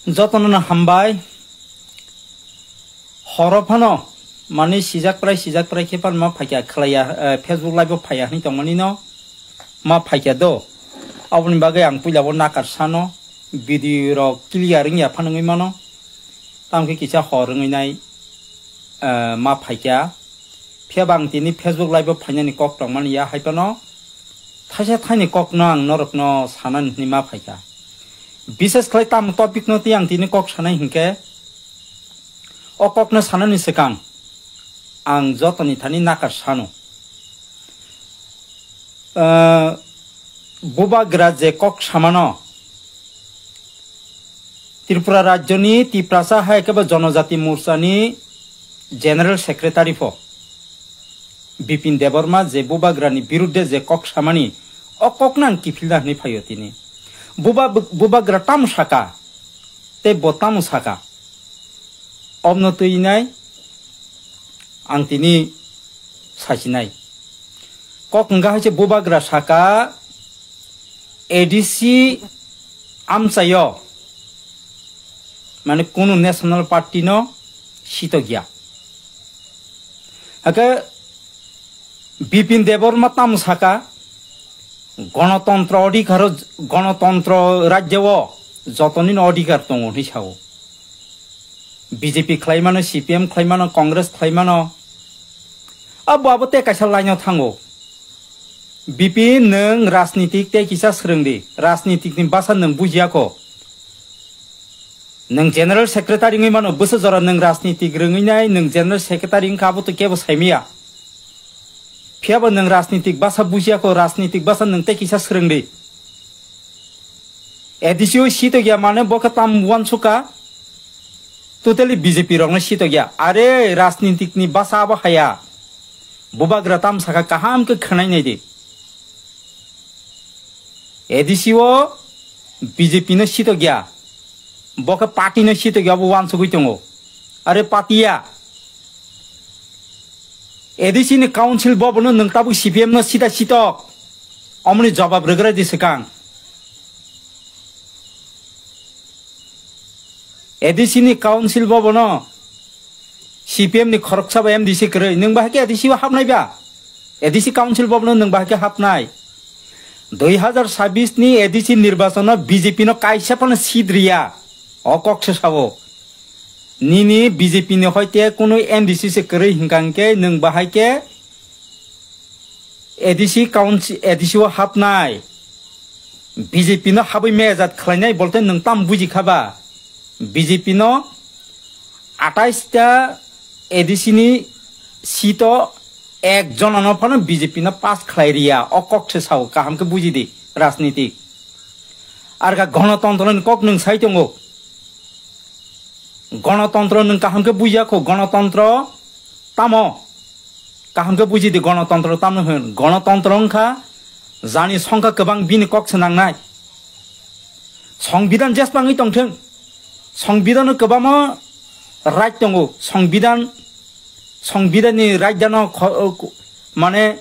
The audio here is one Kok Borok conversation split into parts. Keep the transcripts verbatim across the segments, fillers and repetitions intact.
Jotono no hambai. Horo phano, mani sijak prai, sijak prai khe phano ma phaikha khlaiya, eh, Facebook live o phaiya hwnwi tongmani no ma phaikha do. Aboni bagwi ang puila o nakar sano, video rok clear wngya phano wngwi mano. Tamo khe kisa hor wngwi nai, eh, ma phaikha. Phiya ba ang tini Facebook live o phainani kok tongmani ya hai phano. Thaisa thaini kokno ang norokno sanani hwnwi ma phaikha. Bises khlai tamo topic no tei ang tini kok sanai hinkhe, o kokno sanani swkang ang jotoni thani nakar sano. Ah, bubagra je kok samano, Tripura rajyoni Tiprasa hai khe bo Jonojati Morchani General Secretary pho Bipin Debbarma je bubagrani birudde je kok samani, o kokno ang kiphilna hwnwi phaio tini. Buba-, bubagra tamo saka, tei bo tamo saka, omno twi nai ang tini sasinai. Kok wngkha hai se bubagra saka, A D C amchaio, mane, kunu National Party no sitokya. Hakhe Bipin Debbarma tamo saka, "Gonotontro odhikaro, gonotontro rajyo o jotoni no odhikar tongo," hwnwi sao. B J P khlai mano, C P M khlai mano, Congress khlai mano, abo, abo tei kaisa line o thango. Bipin, nwng rajnitik tei kisa swrwng di. Rajnitik ni bwsa nwng bujiya kho. Nwng General Secretary wngwi mano, bwsa jora nwng rajnitik rwngwi nai, nwng General Secretary wngkha, abo to kebo saimaya. Phiya bo nwng rajnitik bwsa bujiya kho, rajnitik bwsa nwng tei kisa swrwng di. A D C o sitokya mane bo khe tam uansukha, totally B J P rokno sitokya. Are rajnitik ni bwsa abo haya. Bubagra tam saka kaham khe khwnai nai di. A D C o B J P no sitokya. Bo khe party no sitokya, abo uansugwi tongo. Are party ya. A D C ni council bo bono nwng tabuk C P M no sita sitok. Omoni jawab rwgwra di swkang. A D C ni council bo bono C P M ni khoroksa ba M D C kwrwi, nwng bahai khe A D C o hapnai ba? A D C council bo bono nwng bahai khe hapnai? Dui hazar sabis ni A D C nirbachon o B J P no kaisa phano seat riya. O kok se sao. Nini B J P ni hoite kunu M D C se kwrwi hinkha hinkhe nwng bahai khe A D C council, A D C o hapnai, B J P no habwi mejat khlainai bolte nwng tam buji kha ba? B J P no atais ta A D C ni seat o ek jona no phano B J P no pass khlai riya, o kok se sao, kaham khe buji di rajnitik. Arga gonotontro ni kok nwng sai tongo. Gonotontro nwng kaham khe bujiya kho, gonotontro tamo? Kaham khe buji di, gonotontro tamo hwn? Gonotontro wngkha jani songkha kwbang bini kok se nangnai. Songbidan jesbangwi tongthwng, songbidano kwbangma right tongo, songbidan, songbidanni raidano kho-, mane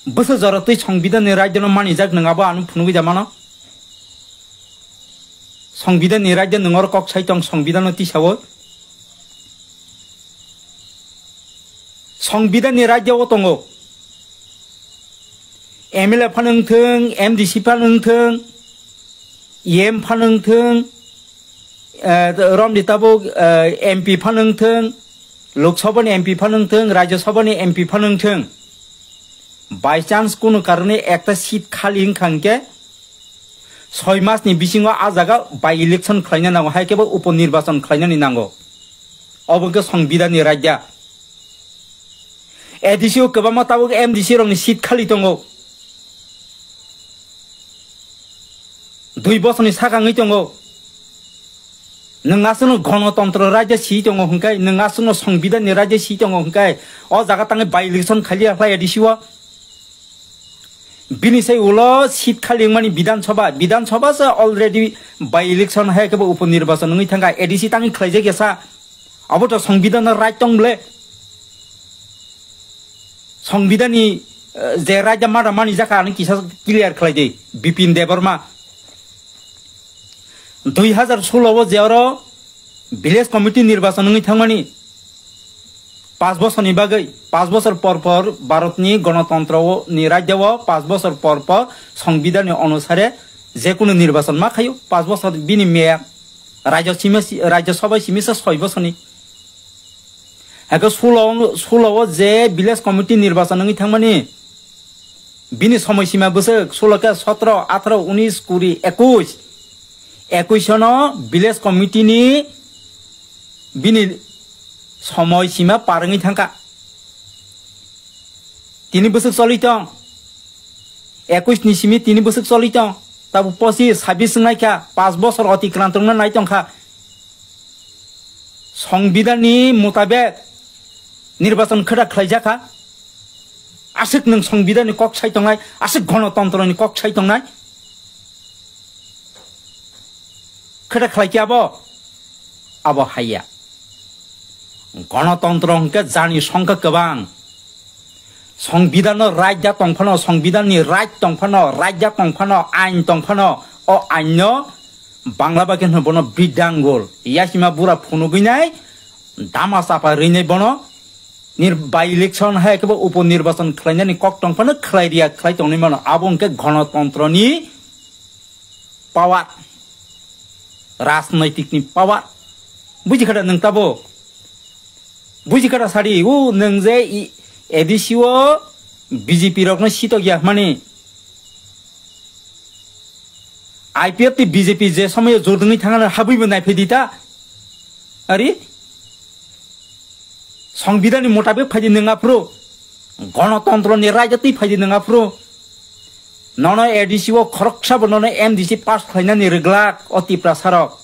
bwsa jora twi songbidanni raidano manijak, nwng abo ano phunugwi da mano. Songbidanni raida nwng oro kok sai tong, songbidanno tisawo. Songbidanni raida o tongo. M L A phano wngthwng, M D C phano wngthwng, E M phano wngthwng, eh, romni tabuk, eh, M P phano wngthwng, Lok Sabhani M P phano wngthwng, Rajya Sabhani M P phano wngthwng. By chance kunu karone ekta seat khali wngkha hinkhe, soi mas ni bisingo a jaga by election khlaina nango, hai khe bo upo nirbachon khlainani nango. Obo khe songbidan ni raida. A D C o kwbangma tabuk M D C rokni seat khali tongo. Dui bosorni saka wngwi tongo. Nwng aswkno gonotontro raida si tongo hwnkhe, nwng aswkno songbidanni raida si tongo hwnkhe, o jaga tangwi by election khaliya khlai A D C o. Bini sai ulo seat khali wngmani Bidhan Sabha, Bidhan Sabha se already by election hai khe bo upo nirbachon wngwi thangkha, A D C tangwi khlaijak ya sa. Abo to songbidan no right tong ble. Songbidan ni, eh, je raida mada mani jaka ani kisa clear khlai di, Bipin Debbarma. Dui hazar solo o je oro village committee nirbachon wngwi thangmani, pas bosorni bagwi, pas bosor por por Bharatni gonotontro ni rajya o pas bosor por por songbidanni onusare je kunu nirbachon ma khaio, pas bosor bini meya, rajya simi-, rajya sabha simisa soi bosorni. Hake solo, solo o je village committee nirbachon wngwi thangmani, bini somoi sima bwswk solo khe sotro, atharo, unis, kuri, ekush. Ekush no village committee ni bini somoi sima par wngwi thangkha. Tini bwswk choli tong. Ekush ni simi tini bwswk choli tong. Tabuk pochis, sabis wngnaikha, pas bosor otikranto wngna nai tongkha. Songbidanni mutabek nirbachon khwda khlaijakha. Aswk nwng songbidanni kok sai tongnai, aswk gonotontroni kok sai tongnai. Khwda khlaikhe abo? Abo haiya. Gonotontro hwnkhe jani songkha kwbang. Songbidanno right da tongphano, songbidanni right tongphano, right da tongphano, ain tongphano, o ainno Bangla bai khe hwno bono bidangul. Yasima bura phunugwi nai, dama chapa rwi nai bono. Nir-, by election hai khe bo upo nirbachon khlainani kok tongphano khlai riya, khlai tongwi mano. Abo hwnkhe gonotontroni power, rajnaitikni power. Buji kha da nwng tabo? Buji kha da sadi, o nwng je i-, A D C o B J P rokno sitok ya hwnmani. I P F tei B J P je somoyo jor dwngwi thangna habwibo naiphaidi ta. Ari? Songbidanni mutabek phaidi nwng aphuru, gonotontroni raida twi phaidi nwng aphuru, nono A D C o khoroksabo nono M D C pass khlainani rwglak o Tiprasarok,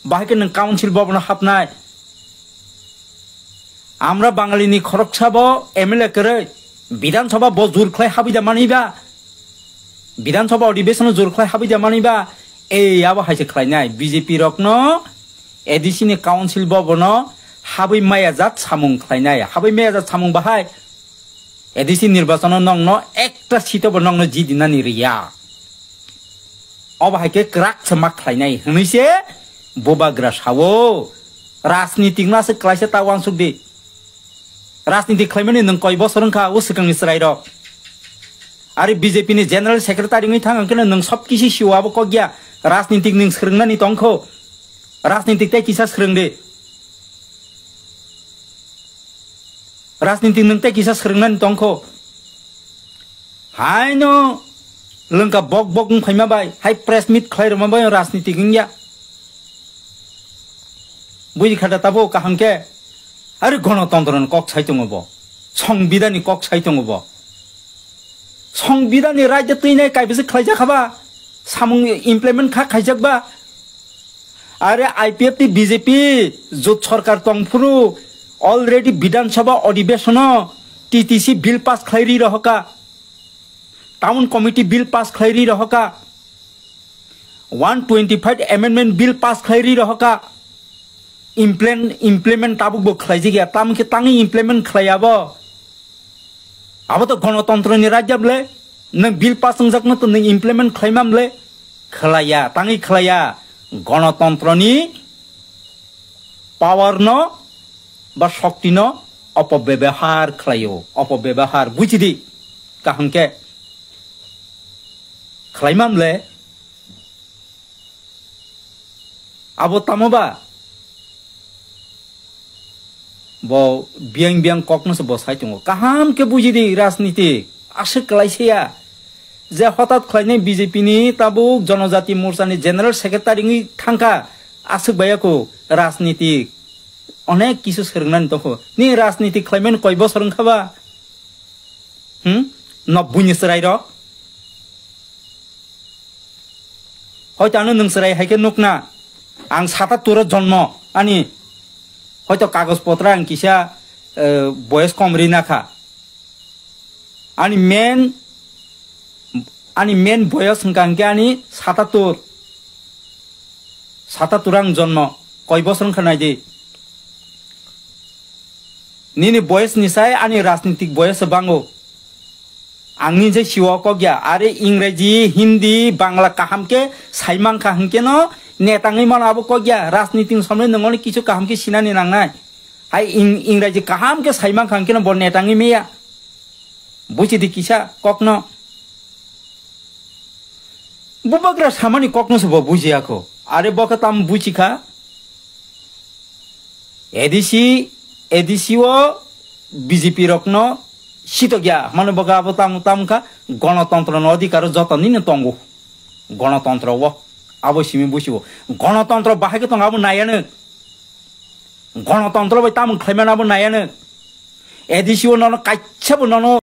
bahai khe nwng council bobono hapnai. Amra Bangalini khoroksabo M L A kwrwi, Bidhan Sabha bo jur khlai habwi da manwiba? Bidhan Sabha odhibeshon jur khlai habwi da manwiba? Ei abo hai se khlainai B J P rokno A D C ni council bobono habwi maya jat samung khlainai. Habwi maya jat samung bahai A D C nirbachon o nokno ekta seat o bo nokno jidinani riya. Obo hai khe kwrak se ma khlainai hwnwi se bubagra sao. Rajnitik no aswk klaisa ta uansuk di. Rajniti khlaimani nwng koi bosor wngkha o swkangni chwrairok? Ari B J P ni general secretary wngwi thang hwnkhe nwng sob kisi sio abo kok ya. Rajnitik nwng swrwngnani tongkho. Rajnitik tei kisa swrwng di. Rajnitik nwng tei kisa swrwngnani tongkho. Haino lwngka bok bok wng phaima bai, hai press meet khlai rwma bai rajnitik wngya. Buji kha da tabuk kaham khe. Ari gonotontro ni kok sai tongo bo. Songbidan ni kok sai tongo bo. Songbidan ni raida twinai kaibisa khlaijak kha ba? Samung implement kha khaijak ba? Are I P F tei B J P jot sorkar tong phuru already Bidhan Sabha odhibeshono T T C bill pass khlai ri rohoka. Town Committee bill pass khlai ri rohoka. One twenty-five amendment bill pass khlai ri rohoka. Implement, implement tabuk bo khlaijak ya. Tamo khe tangwi implement khlai abo? Abo to gonotontro ni rajya bwle. Nwng bill pass wngjakno to nwng implement khlaima bwle? Khlaiya, tangwi khlaiya. Gonotontro ni power no ba shokti no opobebahar khlaio, opobebahar. Buji di, kaham khe khlaima bwle? Abo tamo ba? Bo biyang biyang kokno se bo sai tongo. Kaham khe buji di rajniti. Aswk kwlai se ya. Je hotat khlainai B J P ni tabuk Jonojati Morcha ni General Secretary wngwi thangkha. Aswk bai ya kho rajniti. Onek kisu swrwngnani tongkho. Ni rajniti khlaimani koi bosor wngkha ba? Hmm? Nobbuini chwrairok? Hoito ano nwng chwrai hai khe nukna. Ang sata turo jonmo ani. Hoito kagoj potra ang kisa, eh, boyes kom rina kha. Ani main, ani main boyes hwnkha hwnkhe ani satatur. Satatur ang jonmo. Koi bosor wngkha nai di. Nini boyes ni sai ani rajnitik boyes bango. Ang ni je siwa kok ya, are Ingreji, Hindi, Bangla kaham khe sai mankha hwnkhe no Netangwi mano abo kok ya, rajniti ni somle nongoni kichu kaham khe sinani nangnai. Hai ing-, Ingraji kaham khe saiman kha hwnkhe no bo netangwi meya. Buchidi kisa kokno. Bubagra samani kokno se bo bujiya kho. Are bo khe tam buchi kha. A D C, A D C o B J P rokno sitok ya. Mano bo khe abo tam, tam kha. Gonotontro no adhikar o joto nini tongo. Gonotontro o. Abo simi buchi o. Gonotontro bahai khe tongo abo nayano. Gonotontro bai tamung khlaimano abo nayano. A D C o nono kaisa bo nono